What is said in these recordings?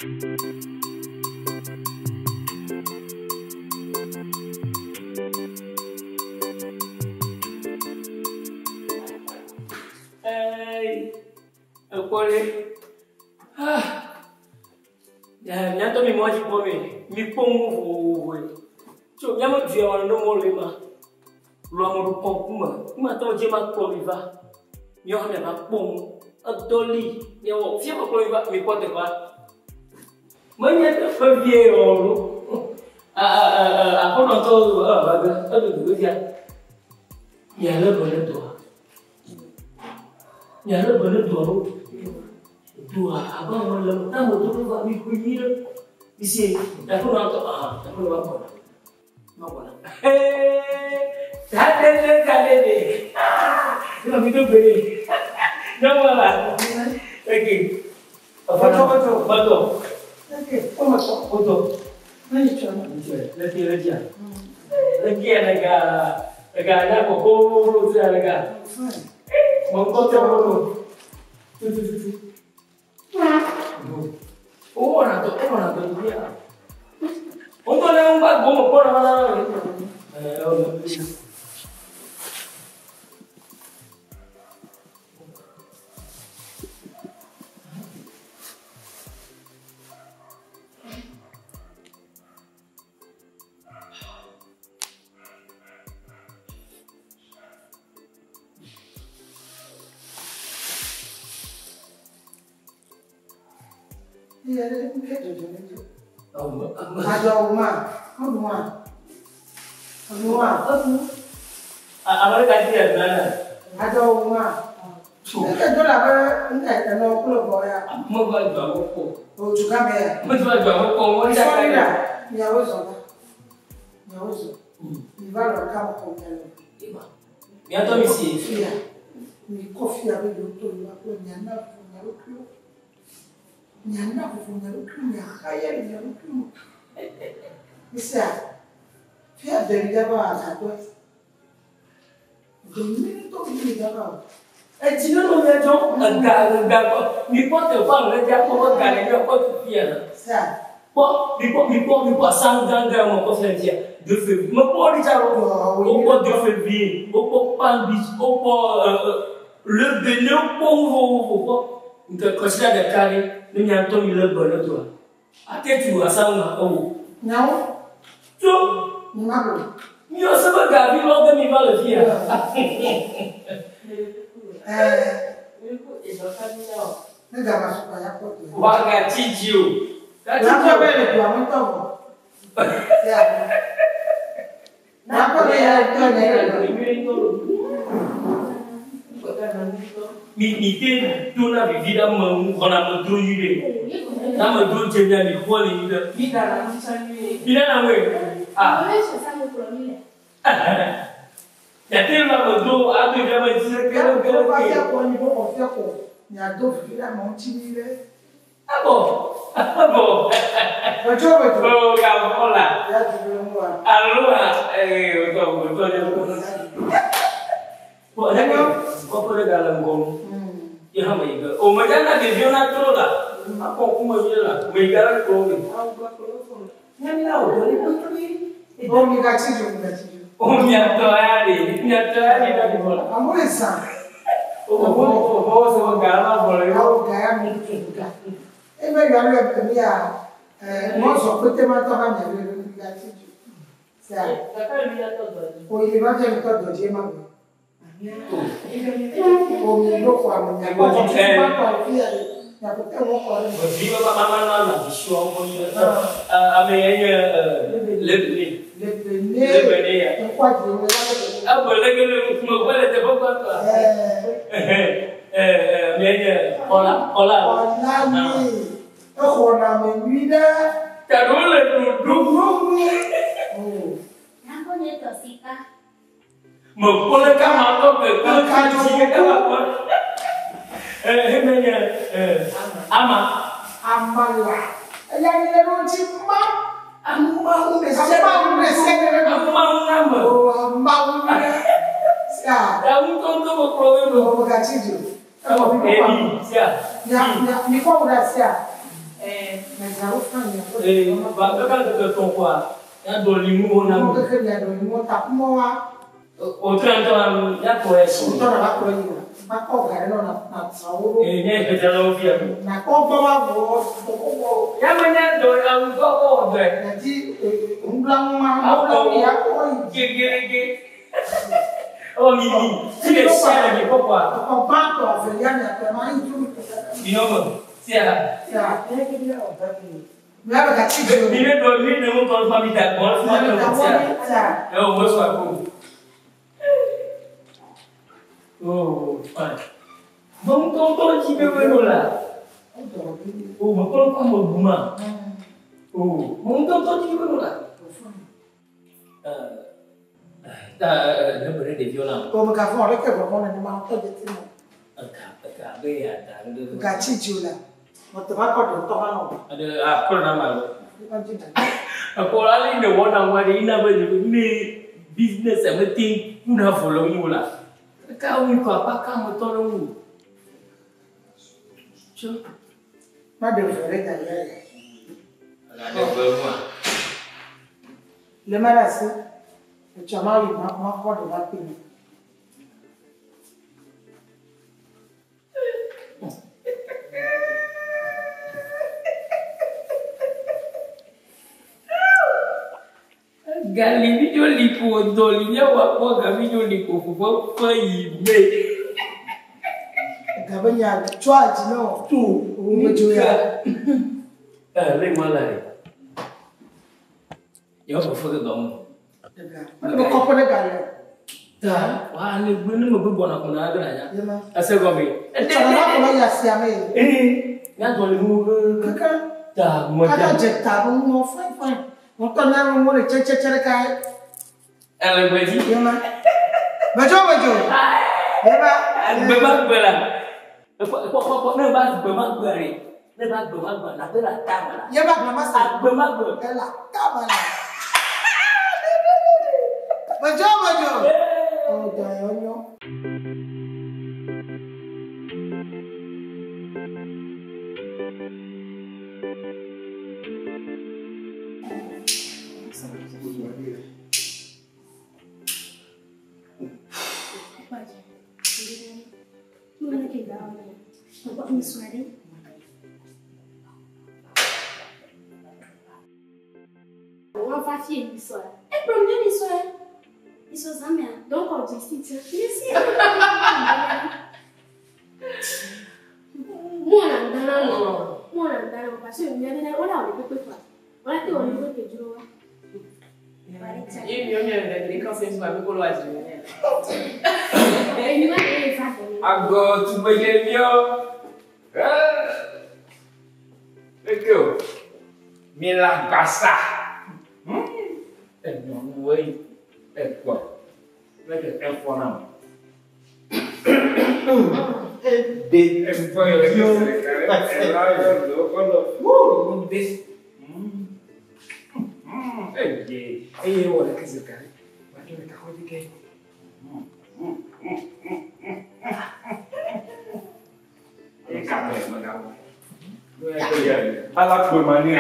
Ei, ekpɔ ɖe. Ah. Míatɔ mi mɔ dzi kpɔ mi. Mi kpɔ nu vovovoe. Tso míame du ya wɔna ɖe mɔ le ma. Lɔ ame ɖo kɔŋku me. Nu ma tɔ dzi ma kplɔ mi va. Míawo hã miava kpɔ nu. Edɔ li míawɔ. Fia me kplɔ mi va mi kpɔ teƒea. Menye teƒe vie o lo. Aƒenɔtɔwo eva ge eɖo teƒe sia. Mialé be ne dɔa. Mialé be ne dɔa ɖo. Dɔa abe ame le ne ame do va mi ƒe nyui ɖe. Mi se aƒenɔtɔ aha aƒenɔ va gbɔna. Va gbɔna. Tadede tadede. Ah! Mi do gbe ɖe. Nyɔnua la. Ok. Bɔtɔ bɔtɔ. Bɔtɔ. Ok, kɔmɔtɔ. Bɔtɔ. Ne yi tsɔ na. Le ke le dzia. Le ke le ga le ga nya kɔkɔ lo tia le ga. Mɔ kɔtɔ lo. Tu tu tu tu. O wɔna dɔ o wɔna dɔ bi ya. O ŋutɔ ne ŋgba gbɔ me kpɔ na na na. Ɛɛ o le. Iye ɖe nke dzɔdzɔ ne dzo. Awo Adzɔ wo ma, ɔnu wa. Ɔnu wa. Ame ɖeka dzi le na. Adzɔ wo ma. Nke dzo la be nke enɔ kple bɔ ya. Megba dzɔ awo kpɔ. O tu game ya. Megba dzɔ awo kpɔ. Wɔn Sɔli la, miawo zɔ va. Miawo zɔ. Mi va lɔ kama xɔ mia le. Miatɔ mi si. Fia. Mi kɔ fia be yewo to yewo akpɔ miana vovo mia ɖokuiwo. Miana vovo mia ɖokuiwo, miaxaya le mia ɖokuiwo. Misia, fia de mi daba agadɔe. Dɔ nyui ŋutɔ mi mi daba o. Etsi ne nɔ mia dzɔm ega ega kpɔ mi kpɔ teƒe alo ɖe akpɔ be ga le mia kpɔ fifia na. Sia, Kpɔ mi kpɔ mi kpɔ mi kpɔ asamu gãgã me kpɔ fia fia 2 février me kpɔ ɖi tsa o. Wokpɔ 2 février, wokpɔ Palm Beach, wokpɔ le Benin, wokpɔ nu vovovo kpɔ. Ŋke kɔsiɖa ɖeka ɖe ne mia ŋutɔ mi le gbe ne dɔa. Ate tu asamu ma ewo. nyawo, Tso mi ma gblɔ. miɔ se be gavi lɔ ge mi va le fia. Ɛɛ, ne gama sukua ya kpɔ to. Wagatsi dzi o. Gatsi Nakpɔ dzi be o. le dua ŋutɔ vɔ. Sia, nakpɔ be ya ŋutɔ ne le dua. Mi mi te dona vivi ɖe ame ŋu xɔna ame dro nyui ɖe. Ne ame dro dze mia mi xɔ le nyui ɖe. Mi ɖana nu tsã nyuie. Mi ɖana ŋue. Ah. Yate ŋu ame dro ado ɖe ame dzi ɖe Ya ke kpɔ ke va ke. fia kɔ nyi bɔ xɔ fia kɔ. Miado vivi ɖe amewo ŋuti nyui ɖe. Abɔ. Abɔ. Bɔtɔ bɔtɔ. O gavɔ la. Ya tu ɖe ŋu wa. Alo a ee otɔ otɔ ɖe ŋu. Kpɔ ɖe kpɔ ɖe ga le ŋgɔ nu. Ye hã me yi ge. O me dza na ɖeviwo na trɔ la. Akɔ ŋkume nyuie la. Me yi ge ɖe kplɔ wo. Míami la wò dɔ ɖe kpekpe. O mi gatsi dzo, mi gatsi dzo. O miatɔ ya ɖe miatɔ ya ɖe ɖe vɔ la. Amewo le zã. O o o o se ga la vɔ le. Awo ga ya mi tu ga. Eme yɔ alɔ emi ya mɔzɔ kpete ma tɔ ha mia le mi gatsi dzo. Sia, o yi va fia mi tɔ dɔ dzi ma gblɔ. O mi ɖo xɔ ame mia gbɔ. Ma tɔ fia le mia kpete ŋu xɔ ɖe. Vi be mama na na vi sɔ mo yi. Ame yɛ nye lebene. Le bene. Lebene ya. Ŋkɔ dzi wo ya le. Ebe le ke le ŋkume gbɔ le teƒe gbãtɔa. Ɛɛ. Ɛɛ ame yɛ nye kɔla kɔla. Xɔna mi. Exɔna me nyui ɖe. Taɖo le ɖuɖu. O. Me kpɔ le kama tɔ ke kple tsi ke kama kpɔ. Ɛɛ eme nye ama. Amala. Eya mi le ɖo ŋuti ma. Amawu ɖe sia Amawu ɖe sia ɖe ɖe. Amawu na me. O amawu ɖe. Sia. Ya ŋutɔ ŋutɔ me kplɔ wo ɖo. O me gatsi dzo. Exɔ mi kɔ. Ebi sia. Mia mia mi kɔ wo ɖe asia. Eh, ba kaka ke ton quoi. Ya do li mu na mu. Ke ya do li mu ta mo wa. O 30 ya ko e. O to na ko yi. Ma ko ga no na na tsawo. Eh, ne ke ja lo fi ya. Na ko ba wa wo ko ko. Ya ma nya do ya ko ko de. Na ti ngbla ma ko ya ko yi. Ge ge ge. Oh mi mi. Ti le sia le ko quoi. Ko ba to fe ya na te ma yi tu. Ino mo. Sia. Sia. Mi ba ka ti Mi le do mi ne mo to fa mi ta ko fa mi ta sia. E o mo so ko. Oh, fine. Bon, tonton, tu peux venir là. Oh, ma kolo kwa mo guma. Oh, bon, tonton, tu peux venir là. Ta, ne bere de violent. Oh, ma ka fo re ke bo ne ma to de ti mo. Aka, aka, be ya ta. Ka chi ju la. Mo to ba ko do to ha no. Ade, ah, ko na ma lo. Ko la li ne wona wa de ina be ni business everything kuna follow mu la. Ka wi ko pa ka mo to lo wu. Cho. Ma de vere da ya. La de ve mo. Le marasi. Le chama yi ma ma ko de la pin. Gali video lipo doli nya wa ko ga video lipo fo fo yi me. Gabanya chwa ji no tu o me jo ya. Eh le ma la. Yo fo fo do mo. Ma ko ko ne ga le. Ta wa le gbe ni mo gbe bona ko na ga ya. Ase go mi. Cha na ko ya si ame. Eh ya do le mo kaka. Ta mo ja. Ka je ta mo fine fine. Mo to na mo le che che che ka. Ele gbe ji. Yema. Bejo bejo. Yema. Gbe ma gbe la. Ko ko ko ne ba gbe ma gbe re. Ne ba gbe ma gbe na be la ta ma la. Yema gbe ma sa. Gbe ma gbe. E la ta ma la. Bejo bejo. O da yo yo. On va fier l'histoire. Et premier l'histoire. Ils sont jamais. Donc on dit si tu es. Moi moi parce que on a on peut quoi. On a été on peut que du. Ago tu me yemio. Eh. Mi la pasa. Eh non oui. Eh quoi. Là que un fois là. De Eh, wala ke zirkare. Wa ke ka go di ke. E ka pe ma ga. Ala ko mani.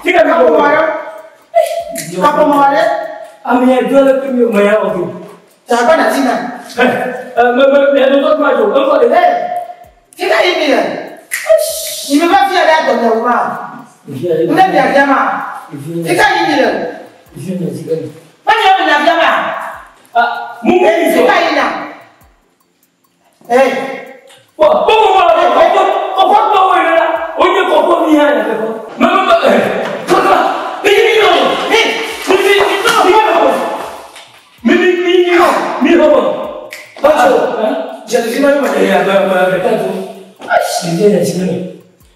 Fika mi Kaƒomɔ gbɔ. ɖe. Kaƒomɔ ɖe. Ame ya do le kemi me ya wɔ fi. Tsagbɔ na tina. Ɛ me me me do tɔ ma dzo. Eŋkɔ de. Ee, fika yi mi le? Yi mi va fia ɖe adɔme o ma. Ne mia fia ma. Fika yi mi le? Menye mi nya fia ma. Ah, mu mu mi Fika yi na. Ee. Kpɔ kpɔ mo ma le kɔkɔ kɔkɔ tɔ wo yɛrɛ la o nye kɔkɔ mi hã le kɔkɔ. Me me me ɛ kɔkɔ mi mi nɔ mi mi mi mi nɔ mi mi mi mi nɔ mi nɔ. Patsɔ. Dze fi ma yi ma. Eya me me ɖeka do. Ayi ɖevi yɛ tsi mi.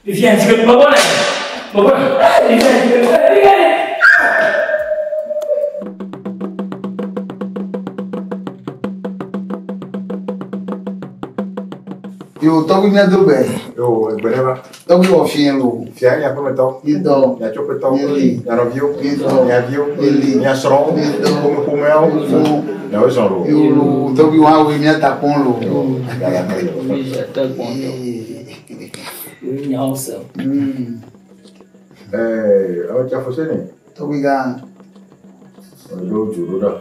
Ɖevi yɛ tsi mi bɔbɔ nɛ bɔbɔ nɛ. Ɖevi yɛ tsi mi. Ɖevi yɛ. Yo, tɔgbi mía do gbe. Yo, egbe ɖe va. Tɔgbi wɔ fiẽ lo. Fia nye aƒemetɔ. Yedɔ. Mia tsoƒetɔ. Yeli. Mia nɔviwo. Yedɔ. Mia viwo. Yeli. Mia srɔ̃wo. Yedɔ. Ƒomeƒomeawo. Fofo. Miawo zɔn lo. Yo lo, tɔgbi wa woe mía ta kpɔm lo. Nyawo se. Ɛɛ, ame tsa fose ne. Tɔgbi gã. Meɖo dzu ɖo ɖa.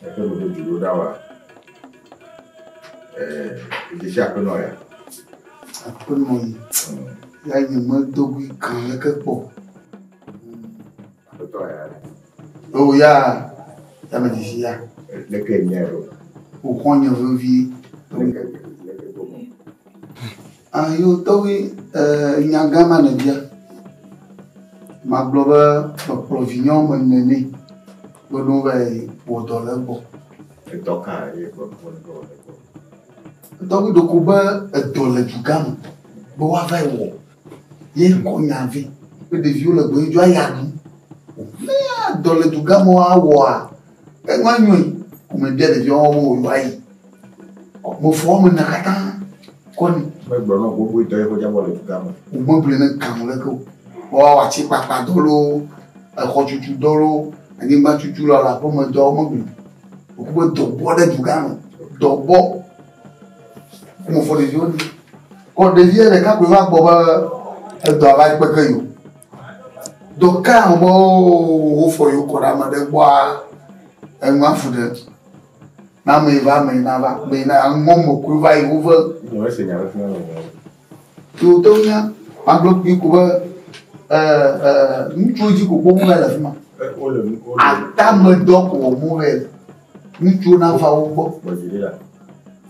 Eƒe meɖo dzu ɖo ɖa wa. Ɛɛ, dzesi aƒenɔ ya. Aƒenɔ yi. Ya nye me dogui kan leke kpɔ. Aƒetɔ ya. O ya, ya me dzesi ya. Leke nye ɖo. O xɔ nye vevie. Leke leke do mɔ. Ah, yo tɔgbi ɛɛ nya gã ma ne bia. Magblɔ be mekplɔ vinye wɔme ene nɛ. Be ne wova yi wɔ dɔ le egbɔ. Etɔ ka ye kplɔ kplɔ ne wɔ le gbɔ. Tɔgbi ɖeko be edɔ le dugã me be woava yi wɔ. Ye kɔ nya vɛ be ɖeviwo le gbɔ dzo aya ɖu. Ne ya dɔ le dugã me woawɔa, enua nyoe. Kome bia ɖeviwo wo yewoayi. Mefɔ wɔme ene katã kɔ nɛ. Megblɔ nɔ gbogbo dɔ yi ko dza wɔ le dugã me. Womegblɔe ne kan leke o. Woawɔ atikpakpa dɔ loo, exɔtutu dɔ loo, anyigba tutu le aƒeme dɔ womegblɔe. Woku be dɔ bɔ ɖe dugã me. Dɔ bɔ. Mefɔ ɖeviwo nɛ. Kɔ ɖevia ɖeka koe va gbɔ be edɔa va kpeke yi o. Dɔ ka be wofɔ yewo kɔ ɖe ame ɖe gbɔa, enua fu ɖe. Na ame yi va ame yi na va, ame yi na ŋɔ me koe va yi wove. Nye mese nya ɖe fia le nya. Yo to nya, magblɔ kpui ko be ɛɛ ŋutsuwo dzi ko kpɔm wole le fi ma. Wole nu wole. Atamedɔ ko wɔm wole. Ŋutsuwo nava wo gbɔ. Gbɔdzi ɖe la.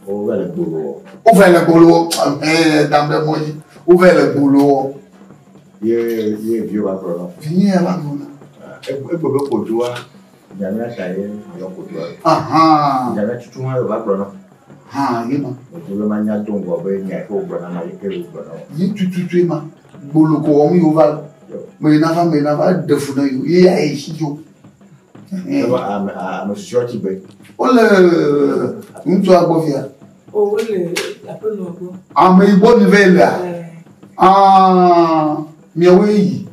Wova le gbolo wɔ. Wova le gbolo wɔ. Ɛɛ dam ɖe mɔ dzi. Wova le gbolo wɔ. Ye ye viwo va gblɔ nɔ. Vinye ya va gblɔ na. Egbe be kodoa, nyamia ta ye yɔ kodoa. Ahan. Nyamia tutu hã va gblɔ nɔ. Hã ye ma. Medi be manya do ŋgɔ be nya yi ke wogblɔ na ma yi ke wogblɔ na wo. Yi tututue ma. Gbolo ko wɔm yewo va le. Me yi nava me yi nava eɖe fu na yewo. Ye ya yi si dzo. Ebe ame ame susɔewo tsi gbe. Wole ŋutsua gbɔ fia. O wole aƒenɔ gbɔ. Ame yi gbɔ mi va yi lea. Ɛɛ. Ah, miawoe yi.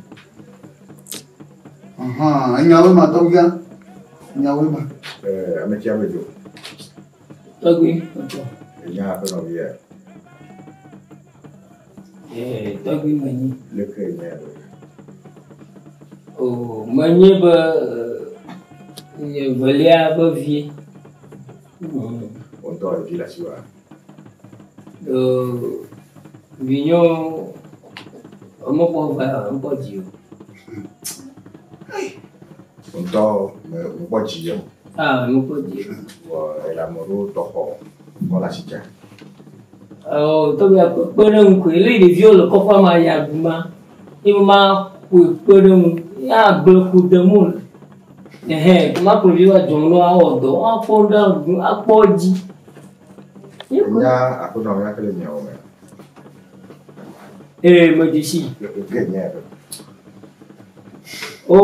Ahan, enyawoe ma tɔgbi gã. Enyawoe ma. Ɛɛ ame tsia me dzo. Tɔgbi ŋutɔ. Enya aƒenɔ via. Ɛɛ tɔgbi menyi. Leke nya ɖo. O menye be nye velia be vie. Wo ŋutɔ ɖevi le asi wa. Vinyewo mekpɔ va mekpɔ dzi o. Wo ŋutɔ me mekpɔ dzi yɔ. Ah, mekpɔ dzi o. Vɔ ele ame ɖewo tɔ xɔ kɔ le asi dza. Ɔ tɔgbi kpe ɖe ŋu koe. Le ɖeviwo le kɔƒea me ya ɖu ma. Ye ma koe kpe ɖe ŋu. Ya agble ko dem wole. Ɛhɛn, ma kplɔ ɖeviwo adzɔ nu awɔ dɔ. Woakpɔ ɖe akpɔ dzi. Enya aƒenɔ ya ke le miawo me. Ee, medze si. Leke nya ɖo. O,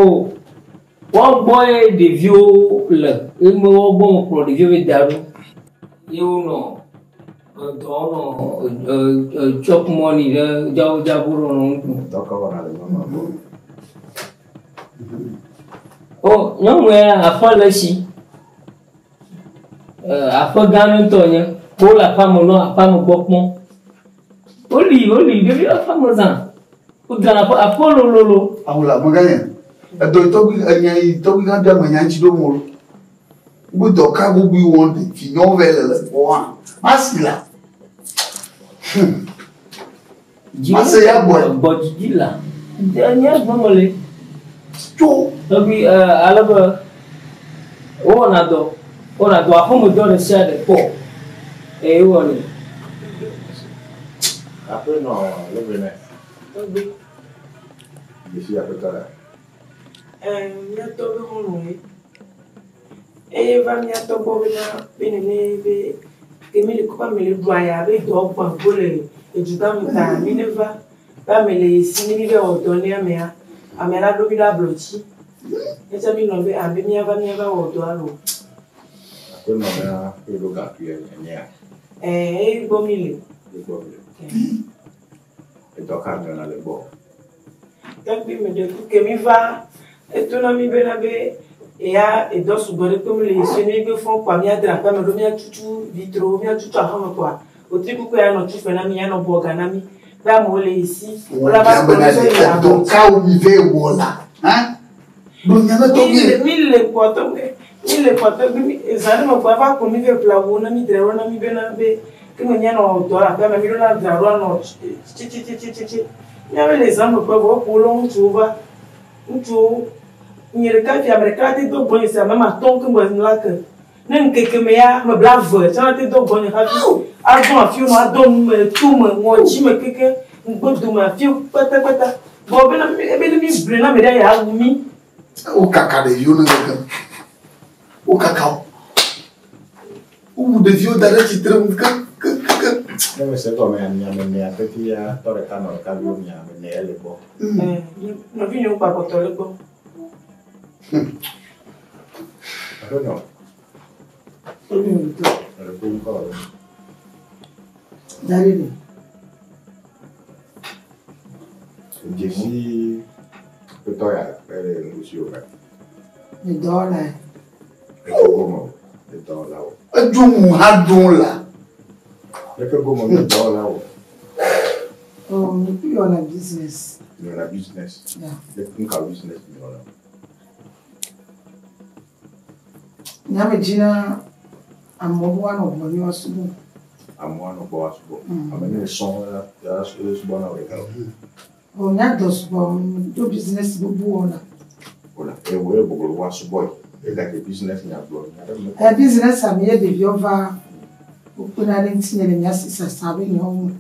woagbɔ ye ɖeviwo le. Eme woagbɔ mekplɔ ɖeviwo be da ɖo. Ye wonɔ edɔ nɔ chop money ɖe dzawo dzabo ɖo nɔ nu ɖum. Dɔ ka wɔna le nyɔnua gbɔ. O, nyɔnu ya aƒe le esi. Aƒe gã ŋutɔ nye. Wole aƒea me nɔ aƒea me gbɔ kpɔm. Woli woli ɖeviwo aƒea me zã. Wodrana aƒe aƒe lololo. Awu la amegã nye. Edɔ yi tɔgbi enya yi tɔgbi gã bia me nya ŋuti ɖo mo lo. Wo dɔ ka gbogbo yi wɔm ɖevi nyɔwo va yi le le gbɔ hã. Masi la. Mase ya gbɔe. Gbɔ dzidzi la. Nye gbɔ me le. Tso. Tɔgbi ale be wowɔna dɔ. Wowɔna dɔ aƒemedɔ ɖe sia ɖe kpɔ. Eye wowɔnɛ. Aƒenɔ Levene. Tɔgbi. Dzesi aƒetɔ la. Mía tɔ be xɔlɔ̃e. Eye va mía tɔ gbɔ bena be nene be ke mi le kɔƒe ame le ɖu aya be dɔ gbã go le edugã me ta mi ne va be ame le si ne mi va wɔ dɔ ne amea ame la ɖo mi ɖe ablɔdzi. Etsa mi nɔ be abe míava míava wɔ dɔ alo. Aƒenɔ ya eɖo gakui enyea. Eye gbɔ mi le. Egbɔ mi le. Edɔ ka miɔna le gbɔ? Tɔgbi me ɖe kuke mi va eto na mi bena be eya edɔ sugbɔ ɖe kpe mi le esi ne gbe fɔ kɔa míadra aƒe me ɖo míatutu vitro míatutu aƒeme kɔa wòtri kuku ya nɔ tu fe na mi ya nɔ bɔ ga na mi be amewo le esi. Wò bia bena ɖe edɔ kawo mi va yi wɔ la? Hã? Gblɔ nya na tɔgbi. Mi le kɔ tɔgbi mi le kɔ tɔgbi mi zã ɖe me kɔa eva ko mi va ƒle awu na mi dzra ɖo na mi bena be ke me míanɔ dɔ le aƒea me mi ɖo na dzra ɖo anɔ tsitsitsitsitsi. Míabe le zã me kpɔ vɔ woƒo lɔ ŋutsuwo va ŋutsuwo nye ɖeka fi ame ɖeka te do gbɔnye se ame ma tɔn ke me la ke ne ŋkeke me ya ame blaeve tsã te do gbɔnye hafi adɔ afiwo nɔ adɔ nu me to me ŋɔdzi me keke ŋgbodo me afiwo kpatakpata vɔ bena ebe ne mi ble na ame ɖe ya awu mi. Wo kaka ɖeviwo ne keke. Wo kaka wo. Wowu ɖeviwo da ɖe tsitre ŋu ke ke ke. Ne me se gɔme mia ame nea teti ya tɔ ɖeka nɔ ɖeka viwo mia ame nea le gbɔ. Nɔvinyewo kpa kpɔtɔ le gbɔ. Aƒenɔ. Ele ko ŋkɔ le. Dari. Dzesi aƒetɔ ya ele nusi wo me. Edɔwɔla. Eke gome o. Edɔwɔla o. Edzo mu hã dom la. Eke gome o dɔwɔla o. Oh, mi wɔna business. Mi wɔna business. Yeah. Nka business mi wɔna. Nyame dzina amewo woanɔ gbɔ ne woasubɔ. Amewo anɔ gbɔ woasubɔ. Ame ne sɔŋ la ya subɔ na wo ɖeka o. O nya dɔ sugbɔ do business gbogbo wɔna. Wòle ewɔ ye gbogbo woasubɔ yi. Egake business nya gblɔ nya ɖe me. Ɛ business ami ye ɖeviwo va wokpena ɖe ŋutinye le nya si sasa be nyawo me.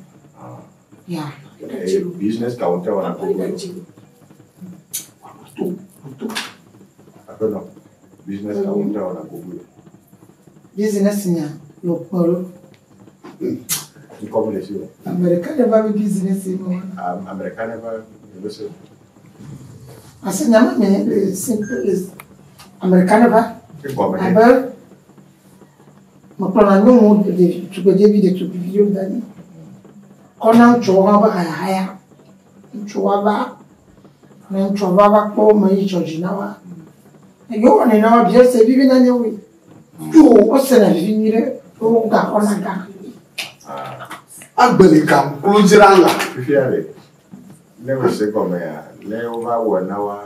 Ya. Eye business ka wòte wɔna gbogbo yi. Aƒenɔ business ka wòte wɔna gbogbo yi. Business nya le kpɔ ɖo. Ŋkɔ mi le si o. Ame ɖeka ne va be business yi me wɔna. Ame ɖeka ne va be se. Parce que nyame me le simple le ame ɖeka ne va. Egɔme ɖe. Abe mekplɔna nyɔnuwo ɖevi tugbedzevi ɖetugbiviwo da ɖi. Kɔna ŋutsuwo hã be hayahaya. Ŋutsuwo va ne ŋutsuwo va va kpɔ wo me yi dzɔ dzi na woa. Yewo wɔnɛ na woa bia se vivi na nye woe. Tso wosena vivi nyui ɖe wo gaxɔna ga. Agbeli kam klo dzra la. Fifia ɖe ne me se gɔme ya ne wova wɔ na wa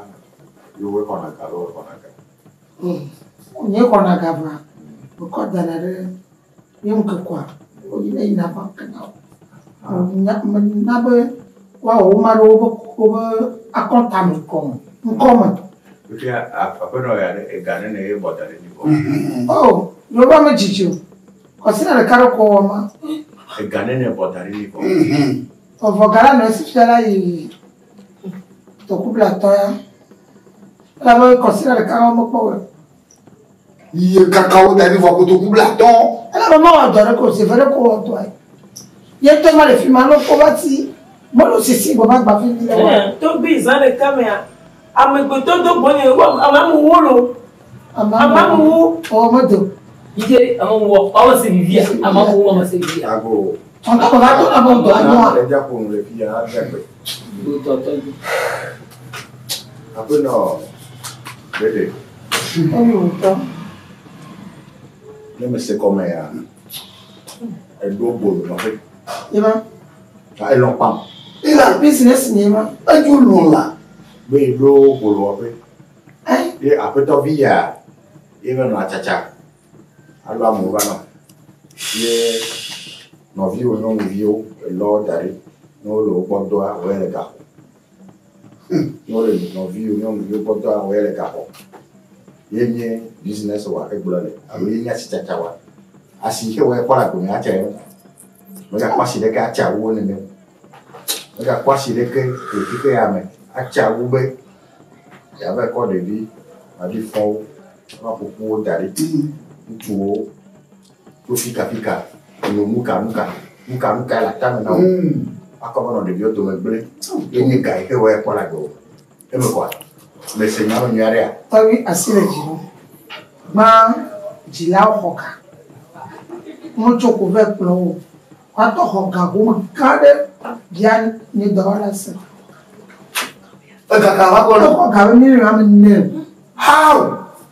yewoe xɔna ga alo xɔna ga. Nye xɔna ga va mekɔ dana ɖe nye ŋkekɔa woyina yina bank na wo. Na be woawɔ woma ɖe wobe wobe akɔnta me ŋkɔ me. Fifia aƒenɔ ya ɖe ega nene ye bɔ da ɖe dzi vɔ. Oh, yorùbá me dzidzi o. Kɔsina ɖeka ɖe kɔ wɔ ma. Ega nene bɔ da ɖe dzi vɔ. Ɔvɔ ga la nɔ esi fia la yi tɔkublatɔ ya. Elabe kɔsina ɖeka wɔm mekpɔ wɔ. Iye kaka wo da ɖi vɔ kotoku blatɔ. Elabe mewɔ dɔ ɖe ko o, eve ɖe ko wɔ dɔa ye. Ye ŋutɔ ma le fi ma ne wokpɔ va ti mɔlu sisi gbɔ va gba fi mi le wɔ. Tɔgbi zã ɖeka mea amegbetɔ do gbɔnye wo ame amewo lo. Ame amewo. Ɔ medo. Yike ame wɔ ame se vivia ame amewo ame se vivia. Ago. Ɔntɔ me va to na be dɔ anyoa. Ɖe dza ƒo nu le fi ya abia gbe. Tɔtɔ. Aƒenɔ ɖeɖe. Eyi wòtɔ. Ne me se gɔme ya eɖo bolo nɔƒe. Yeba. Elɔ kpam. Ila Business nye ma. Edzo lɔ la. Be yi ɖo ƒoloɔƒe. Ɛ. Ye aƒetɔvi ya ye va nɔ atsatsa. Alo amewo va nɔ. Ye nɔviwo nyɔnuviwo elɔ da ɖi. Ne wole wo gbɔ dɔa, woya le gaxɔ. Ne wole nɔviwo nyɔnuviwo gbɔ dɔa, woya le gaxɔ. Ye nye business wa egblɔ le alo ye nye asitsatsa wa. Asi ke woya kpɔ le agbe me atsa ye. Megakpɔ asi ɖeke atsa wu wo nene. Megakpɔ asi ɖeke le xixe ya me atsa wu be yeava kɔ ɖevi maɖifɔwo va ƒoƒu wo da ɖi. Ŋutsuwo tso fikafika no nuka nuka nuka nuka le atame na wo. Akɔ va nɔ ɖeviwo dome gblẽ. Ye nye ga yi ke woya kpɔ le agbe o. Eme kɔa? Mese nya me nyuie aɖea? Tɔgbi asi le dzi ŋu. Gbã dzilawo xɔ ga. Wotso ko vɛ kplɔ wo. Woatɔ xɔ ga home gã ɖe bia nye dɔwɔla se. Egaka va kɔ Wexɔ ga be miliɔn ame ene. How?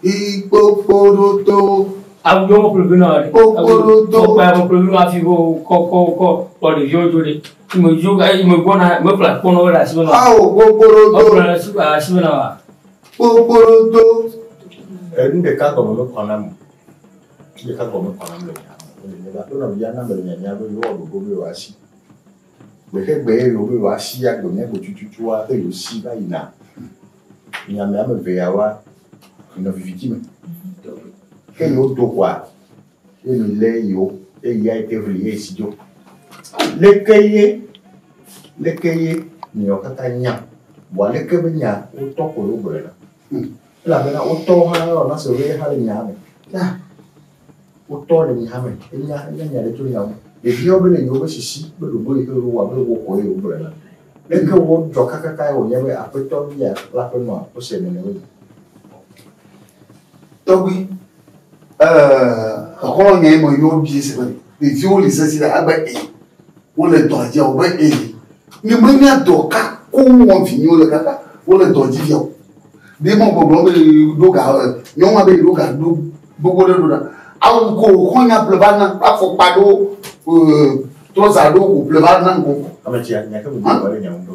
Ikpokporoto. Awu yɔ ƒle vi na ɖe. Kpokporoto. Kpokpa mo ƒle vi na fi ko kɔ kɔ kɔ kɔ ɖeviwo dzo ɖe. Me dzo ayi me gbɔna me ƒle akpɔnɔ ɖe asi me na. Awo kpokporoto. Ɔƒle asi asi me na wa. Kpokporoto. Enu ɖeka gɔme mekɔ nam o. Nu ɖeka gɔme kɔ nam le nya me. Ele nye be aƒenɔ bia na me le nyanya be yewɔ ɖoɖo be yewoasi. Gbexegbe ye yewo be yewoasi agbe mía go tututua ke yewosi va yina. Nyame ame eve yawoa nɔ viviti me. Ke yewo do koa ye mi lé yewo eye ya ete ʋli ye si dzo. Leke ye leke ye miawo katã nya. Vɔa leke be nya wotɔ ko yewo gblɔe na. Elabena wotɔ hã yɔ na se be hã le nya me. Wotɔ le nya me. Enya enya nya ɖe tso nya ŋu. Ɖeviawo be le yewo be sisi be ɖoɖo yi ke wowɔ be wo ko ye yewo gblɔe na. Leke wo dzɔ kakaka ye wònye be aƒetɔ via kple aƒenɔa wose nene be. Tɔgbi, exɔlɔ̃ nya yi me yewo bie se be ɖeviwo li sesi ɖe agbe e. Wole dɔ dzi wo be e. Nye menya dɔ ka koŋ wɔm vinyewo le kaka wole dɔ dzi fia o. Ɖe mɔ gbɔgblɔ be ɖo ga nyɔnua be ɖo ga ɖo gbogbo ɖe ɖo ɖa. Awu ko xɔ nya ƒle va na afɔkpa ɖo trɔza ɖo ko ƒle va na ko. Ame tsia nya ke me gblɔ ɖe nya ŋu ɖo.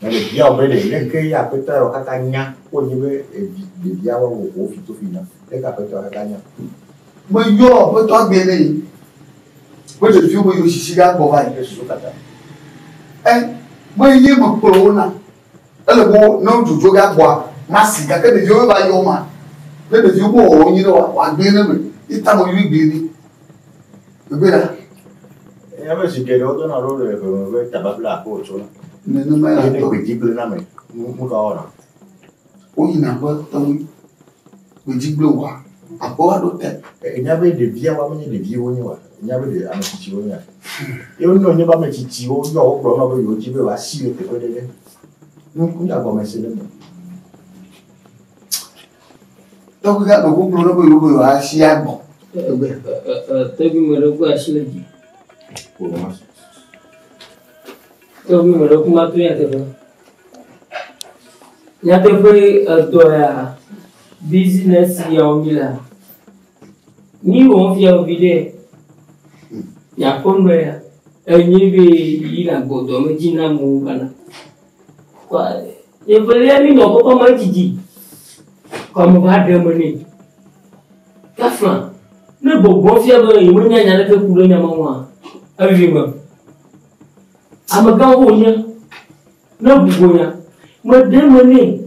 Ne ɖeviawo be ɖe leke ye aƒetɔ yawo katã nya ko nye be evi ɖeviawo wɔ ko fi to fi na. Leke aƒetɔ yawo katã nya. Meyɔ aƒetɔ gbe ne be ɖeviwo be yewo sisi ɖe agbɔ va yi. Susu katã. Ɛ me ye me kplɔ wo na. Ele be ne wodzodzo ɖe agbɔa masi gake ɖeviwo va yɔ ma. Ne ɖeviwo be wɔwɔ nyi ɖe wa wòagblẽ ne me. Ita me yui gblẽ ni. Megbe ɖa. Enya be zi geɖewo dona ɖo le ʋe me be tababla aƒe wòtso na. Nenema ya Ye ne tɔ. gbedzi gblẽ na me, nu ka wɔna? Woyina ƒe tɔŋui. Gbedzi gblẽ wa. Aƒe wa ɖo te. Enya be ɖeviawo menye ɖeviwo nye wa. Enya be ɖe ame tsitsiwo nye. Ye wonɔ nye be ame tsitsiwo yɔ wo gblɔ na be yewo dzi be yewoasi le teƒe ɖe ɖe. Nu ya gɔme se le me. Tɔgbi ga ɖo gblɔ na be yewo be yewoasi agbɔ. Egbe. Tɔgbi me ɖe kpe asi le dzi. Ko ma. Tɔgbi me ɖe kuma to nyateƒe. Nyateƒe edɔ ya business yawo mi la. Mi wɔm fia vi ɖe. Nyakpɔ nɔ ya. Enye be yi na gbɔdɔ me dzi na amewo vana. Kɔa evelia mi nɔ kɔkɔ me dzidzi. Kɔ ame va ɖe me nɛ. Kafla ne gbɔgbɔ fia be yemenya nya ɖeke ku ɖe nya ma ŋua, evi me. Amegãwo wonye. Ne gbugbɔ nya, meɖe me nɛ.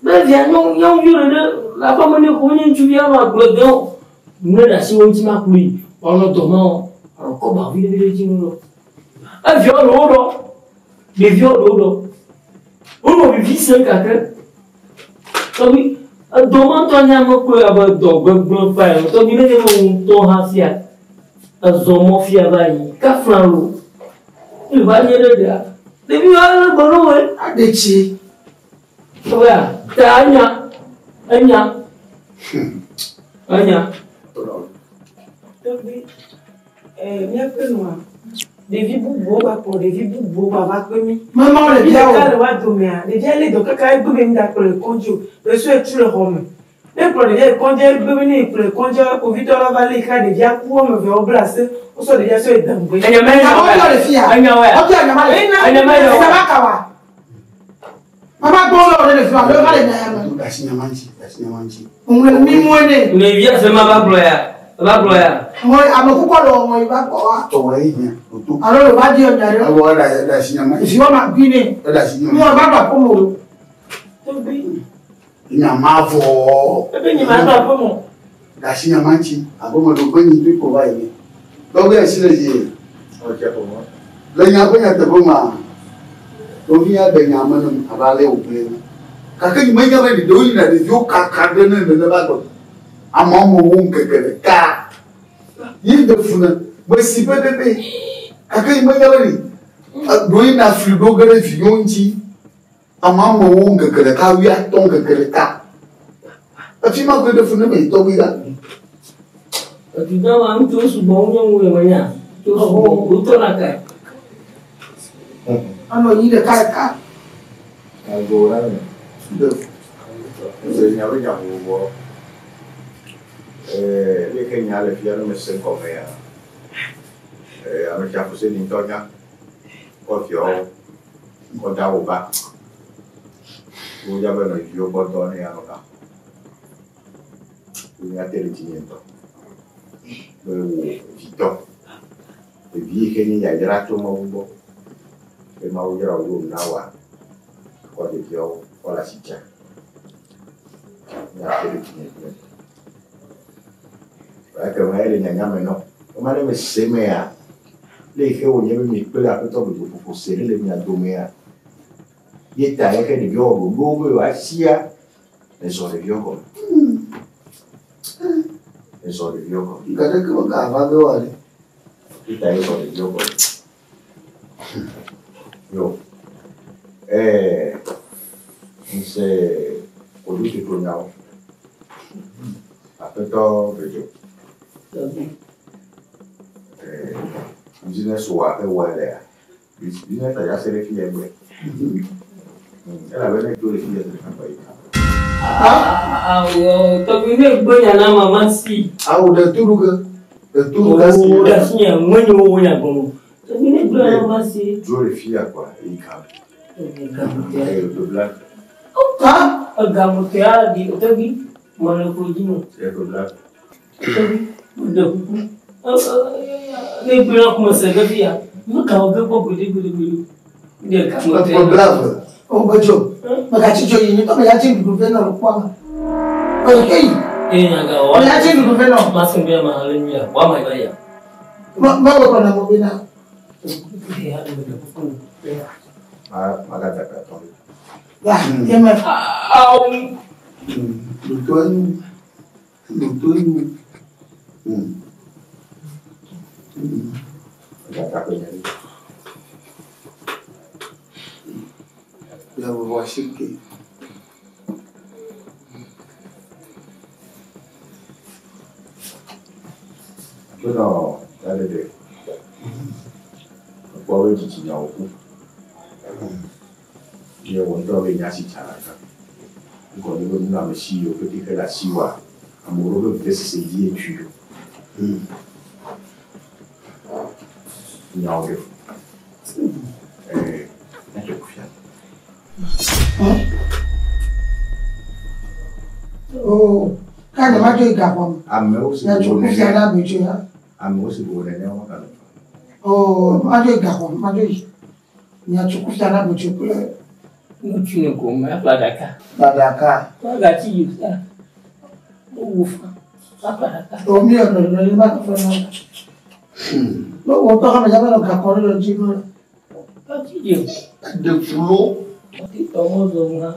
Be via nyɔnuviwo ɖeɖe le aƒe me nɛ ko wonye ŋutsuvi anɔ agble dem o. Ne ɖe asi wo ŋuti makplɔe, woanɔ dɔ ma wɔm, alo kɔ ba vi ɖe ɖe dzi ŋu. Eviawo ɖewo ɖɔ, ɖeviawo ɖewo ɖɔ. Wonɔ vivi sem gake tɔgbi edɔ ma ŋutɔ nye ame kpɔe abe dɔ gbegblẽ kpa ene. Tɔgbi ne nye be ŋutɔ hã fia, ezɔ mɔ fia va yi kafla lo. Ne va nye ɖe ɖea, ɖeviwo ale gbɔ ne woe. Aɖe tsi. Tɔgbia, ta enya, enya, enya. Tɔgbi, míaƒe nua, ɖevi bubuwo va kplɔ ɖevi bubuwo va va kpe mí. Mama wo le bia Ɖeka o. le woa domea, ɖevia lé dɔ kaka egbe be ŋda kplɔ le kɔdzi o. Be sɔe tu le xɔ me. Ne kplɔ ɖevia yi kɔdzi egbe be ne yi kplɔe kɔdzia kpovitɔ la va lée xa ɖevia ku woame eve wobla asi wosɔ ɖevia sɔ yi dangbe. Enya me Nya wo le fia. Enya wo ya. Wobia nya ma le. Enya me Enya ma kawa. Mama gbɔ le le fia, le va le nya ya me. Do ɖe asi nyama ŋuti, ɖe asi nyama ŋuti. Ŋlɔ mi mue ne. Ne via se ma va gblɔ ya. Va gblɔ ya. Ŋɔ ame kukɔ le ŋɔ yi va gbɔ wa. Tɔwɔ ye hiã, toto. Alo le va di nya ɖe. Ewɔ eɖe ɖe asi nyama ŋuti. Zi wa ma gui ne. Eɖe asi Mi nyama wa va ɖo aƒeme o. Tɔgbi. Nyama vɔ. Ebe nye ma ɖo aƒeme o. Ɖe asi nyama ŋuti. Aƒeme ɖo ƒe nyi to ko va yi ne. Tɔgbi asi le dzi. Le nya ƒe nyateƒe mea, nɔvi ya ɖe nya me nam abe ale wògblɔe ene. Gake nye menya be ɖewo yina ɖeviwo kaka ɖe ne nene va gbɔ. Amewo me wo ŋkeke ɖeka. Ye ɖe fu ne mesi pɛpɛpɛ. Gake nye menya be ɖe ɖewo yina fli ɖo ge ɖe vinyewo ŋuti. Amewo me wo ŋkeke ɖeka wuiatɔ̃ ŋkeke ɖeka. Efi ma koe ɖe fu ne me tɔgbi la. Edugã ma ŋutsuwo sugbɔ wu nyɔnuwo le menya. Ŋutsuwo sugbɔ wotɔ na kae. Anɔ yi ɖeka ɖeka. Agbo la me. Ɖe fu. Se nya be nya vovovowo. Leke nya le fia ne mese gɔme ya. Ame tsia Fuseni ŋutɔ nya. Kɔ viawo kɔ da wo ba. Wonya be nɔviwo gbɔ dɔ ne yanɔ ga. Wonya te ɖe dzinye ŋutɔ. Be wò vitɔ. Ɖevi yi ke nye yayra tso Mawu gbɔ. Be Mawu yra wò ɖo na wòa. Kɔ ɖeviawo kɔ le asi dza. Nya te ɖe dzinye ŋutɔ. Ekema ele nyanya me nɔ. Ema ne mese mea, le yi ke wònye be mi kple aƒetɔ vovovovo se ɖe le mia domea, ye ta ye ke ɖeviawo wɔ ɖoɖo be yewoasia, ezɔ ɖeviawo gɔme. Ezɔ ɖeviawo gɔme. Gake ke megava be wòa ɖe. Ye ta ye zɔ ɖeviawo gɔme. Yo. Ŋse koɖototo nyawo. Aƒetɔ Vedzo. Tɔgbi. Business wa ewɔ lea. Business ya se ɖe fi egbe. Elabena edzo le fi ya se ɖe fi yi. Awɔ tɔgbi ne gbe nya na mama si. Awo ɖe to ɖo ge. Ɖe to ɖo ge. Ooo ɖe asi nya ŋmenye wo nya gɔme. Tɔgbi ne gbe nya na mama si. Dzo le fi ya kɔa eyi kan. Eyi Ha? Egamotɔa ɖi tɔgbi mɔle ko dzi no. Ebla. Tɔgbi mo ɖe kuku. Ne gbe na kuma se ge fia. Nu ka wo ge kpɔ gbeɖe gbeɖe gbeɖe. Ɖe gamotɔa. Eƒe blave. O be dzo. Megatsi dzo yi nyitɔ megatsi nuɖuɖu vɛ nɔ le kpɔa me. Oye heyi. Eye nya ga wɔ. Megatsi nuɖuɖu vɛ nɔ. Masẽ be ma le nyuia. Wa ma yi va ya. Me mewɔ gblɔ na mo bena. Ya me ɖe kuku. Ma ma ga da ka tɔn. Ya ye me. Awo. Ɖoto enu. Ɖoto enu. Ga da ko nya. Le vovo asieke. Tonɔ ya ɖe ɖe. Ekpɔ be dzitsinya wòku. Ye wò ŋutɔ be nya si tsa la kan. Ŋkɔ ne be nunɔamesi yiwo pete xe le asiwòa, amewo be vevesese dzi ye tui ɖo. Nyawo ɖe fu. Míatso kufia. O ka ne ma dzo yi gaxɔ me. Amewo si Míatso wo kufia nene. na be dzo ya. Amewo si wo nene woaganɔ. O ma dzo yi gaxɔ me ma dzo yi. Míatso kufia na be dzo kple. Ŋutsu ne ko me aƒle aɖaka. Aɖaka. Agatsi yi fia. Wowu fa. Aƒle aɖaka. O mi yɔ ɖe ɖe ma fɛ na. Ne wo tɔ hã me ya be nɔ gaxɔ ɖe le dzi nɔ. Gatsi yi. Ɖe fu lo. Titɔ mɔ zɔ hã.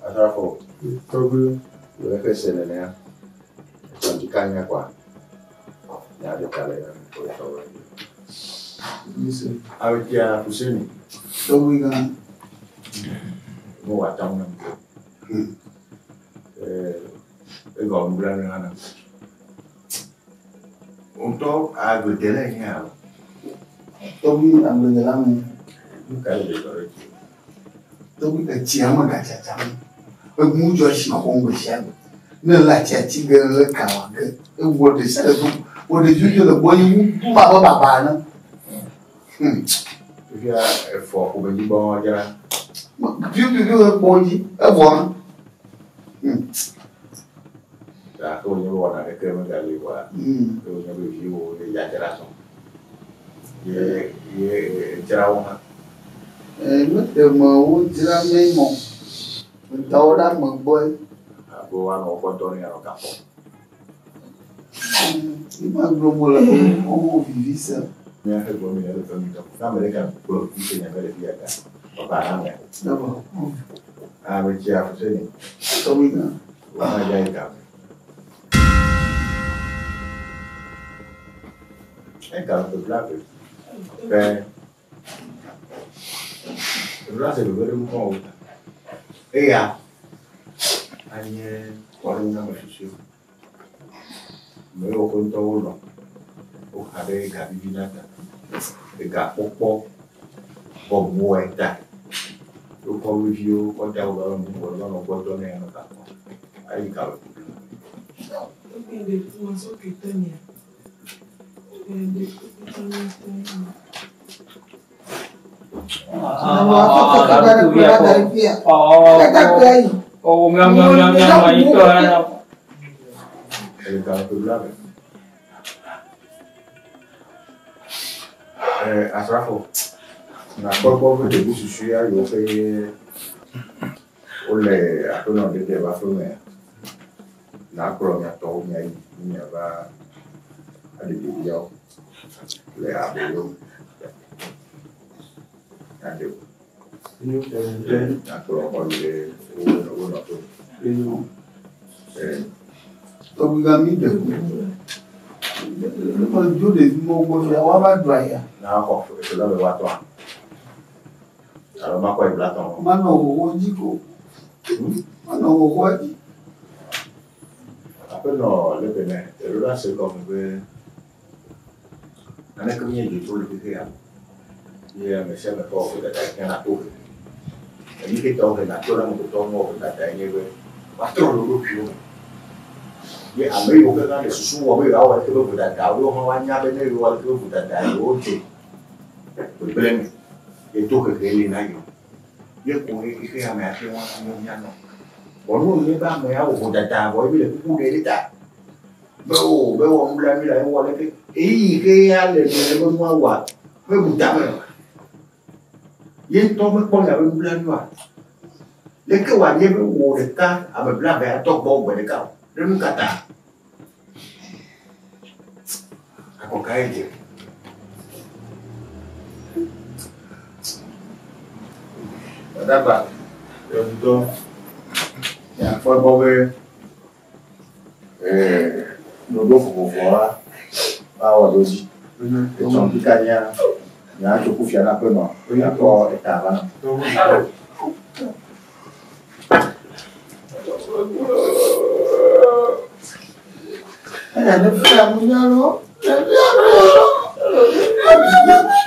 Asrafo, Tɔgbi. wò eƒe se nenea, etsɔdzika nya kɔa, nya ɖeka le wò tɔ. Mise. Awetia Fuseni, Tɔgbi gã. mo wà tán náà. Egɔ nublanui hã nam. Ŋutɔ agbledela nye alo. Tɔgbi agbledela me. Nu ka le dzɔ ɖe dzi? Tɔgbi etsia me gatsatsa me. Enu dzɔ si xɔm gbe sia gbe. Ne le atiati ge le kawa ge ewɔ ɖe sia ɖe do wɔ ɖeviwo dze le gbɔnye wu dum abe baba ene. Fifia efɔ ƒomenyigba dzra. Vivivi le kpɔ dzi evɔ na. Ta ke wònye be wɔna ɖeke megali oa, ke wònye be viwò le dzadzra zɔ. Ye ye dzra wo hã. Nu ke me wodzra mí mɔ, da wo ɖe ame gbɔe. Abe woanɔ woƒe dɔ ne anɔ gaxɔ. Ma gblɔ mo le wowo vivi se. Míaƒe gblɔ mi le ƒe mi dɔ. Ne ame ɖeka gblɔ vivi se nya be le fi ya ta, papa na mea. D'abord. Ame tsi afuse ni. Tɔgbi gã. Wo hã dza yi game. Ega ƒe blaeve. Ƒe. Eɖo ase veve ɖe ŋkɔ o. Eya anye kpɔɖeŋu na ame susɔewo. Ame yiwo ke ŋutɔ wolɔ̃, woxa ɖe gavivi na ta, egakpɔkpɔ bɔbɔe ta. Wokɔ wo viwo kɔ da woƒe ame bubuwo ne woanɔ gbɔ dɔm ne yeanɔ ga kpɔm. Ayi ga le Ele ga ƒe blaeve. Asrafo, nakpɔ egbɔ be ɖevi susɔea yiwo ke wole aƒenɔ ɖeɖe ƒe aƒemea, nakplɔ mia tɔwo miayi ne miava aɖe ɖeviawo le aboyo me. Miaɖe wo. Nakplɔ wo yi ɖe wo nɔƒe. Tɔgbi gã mi ɖe kuku. Ne me dzo ɖevi mɔwo gbɔ fia, woava ɖu aya. Na xɔ eƒe blaeve woatɔa. Alo makɔ yi blatɔ̃. Manɔ xoxo dzi ko. Manɔ xoxoa dzi. Aƒenɔ le be ne eɖo la se gɔme be naneke menye dzodzro le xexe ya me. Ye ame sia ame ƒe vodada yi hena to hehe. Enu ke tɔ hena to ɖe amegbetɔ ŋu vodada nye be woatrɔ le wo ɖokuiwo me. Ye ame yiwo ke hã le susu wɔm be yewoawɔ ɖeke be vodada wo hã woanya be ne yewowɔ ɖeke be vodada yewodze gbegblẽ me. Ye to hehe li na yewo. Ye ko ye xexe ya me ate ŋu anyo míanɔ. Vɔ nu wònye be ame ya wɔ vodada vɔ ye mi le kuku ɖe ɖe ta. Be o be wɔ nublanui la ewɔ leke. Ɣeyiɣi ke ya le nu le be nua wɔa mebu tame o. Ye ŋutɔ mekpɔ nya be nublanui oa. Leke wòanye be wò ɖeka ame blaeve atɔ gbɔ gbe ɖeka o. Ɖe nu ka ta? Akɔ kae dze? Dada yɔdudɔ miakpɔ egbɔ be ɖoɖo vovovoa woawɔ ɖo dzi. Etsɔ ŋkika nyia miatso kufia na aƒenɔ miakɔ eta va nɔ. Eya ne fia mu nya lɔ. Ne fia mu nya lɔ.